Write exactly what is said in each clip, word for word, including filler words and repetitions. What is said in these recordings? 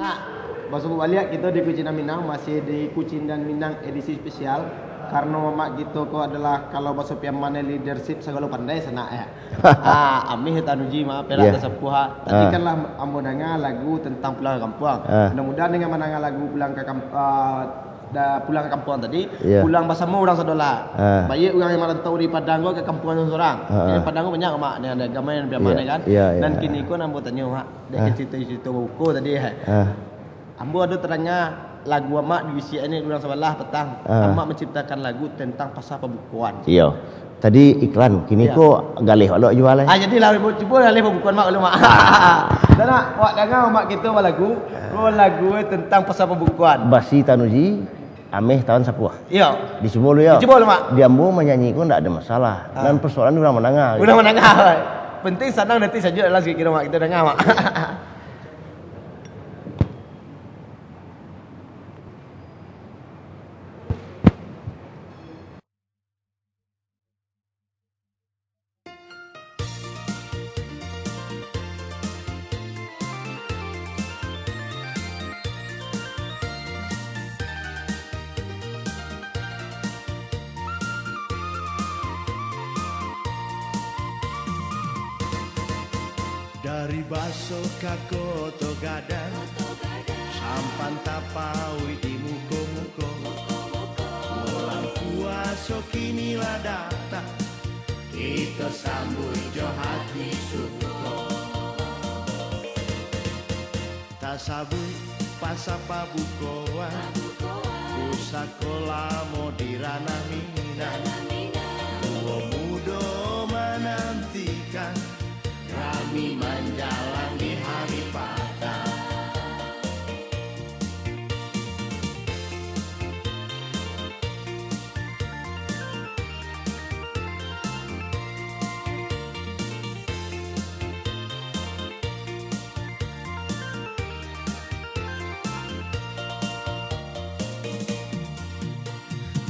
Nah, basobok baliak kito di Kucindan Minang, masih di Kucindan Minang edisi spesial. Karano mamak kito ko adalah, kalau baso Piaman, leadership sagalo pandai sanak, yo. Ah, ameh tanuji, mamak, perak tasapuah, ah. Tadi kan lah ambo danga lagu tentang pulang ka kampuang. Ah. Mudah-mudahan dengan mandanga lagu pulang ka kam-, ah, da-, pulang ka kampuang tadi, pulang basamo urang sadolah. Ah. Baiak urang nan marantau dari Padang ko ka kampuang surang-surang. Ah. Di Padang ko banyak, Mak, nan ado agamo nan Piaman, kan? Iyo, iyo. Nan kini ko nan ambo tanyo, Mak, dari carito-carito babuko tadi, eh. Ah. Ambo ado tadanga lagu amak dibisiakan dek urang sabalah patang. Ah. Amak manciptakan lagu tentang pasar pabukoan. Iyo. Tadi iklan, kini ko galeh awak juo lai. Ah, jadi lah, cubo galeh pabukoan mak dulu, Mak. Dah nak, awak danga mak kito balagu, ko lagu tentang pasal pabukoan. Basi tanuji, ameh tahan sapuah. Iyo. Dicubo dulu, yo. Dicubo dulu, Mak. Di ambo manyanyi ko ndak ado masalah. Ah. Nan persoalan di urang mandanga. Urang mandanga. Penting sanang, nanti sajuak lah sikit kiro, Mak. Kito danga, Mak. Dari Baso ka Koto Gadang, sampan tapauik di muko-muko. Bulan puaso kini lah datang, kito sambuik jo hati suko. Tasabuik pasal pabukoan, pusako lamo di Ranah Minang. Tuo mudo manantikan, rami manjalang di hari patang.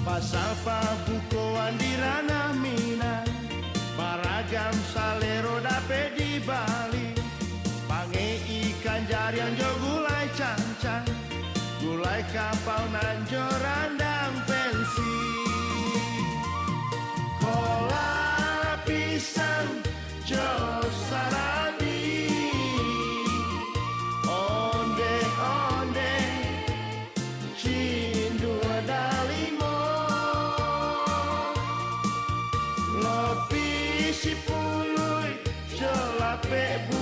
Pasal pabukoan di Ranah Minang, baragam salero dapek dibali. Pangek ikan jariang jo gulai cancang, gulai kapau nan jo randang pensi. Kolak pisang jo sarabi, ondeh-ondeh cindua dalimo, lopih sipuluih jo lapek bu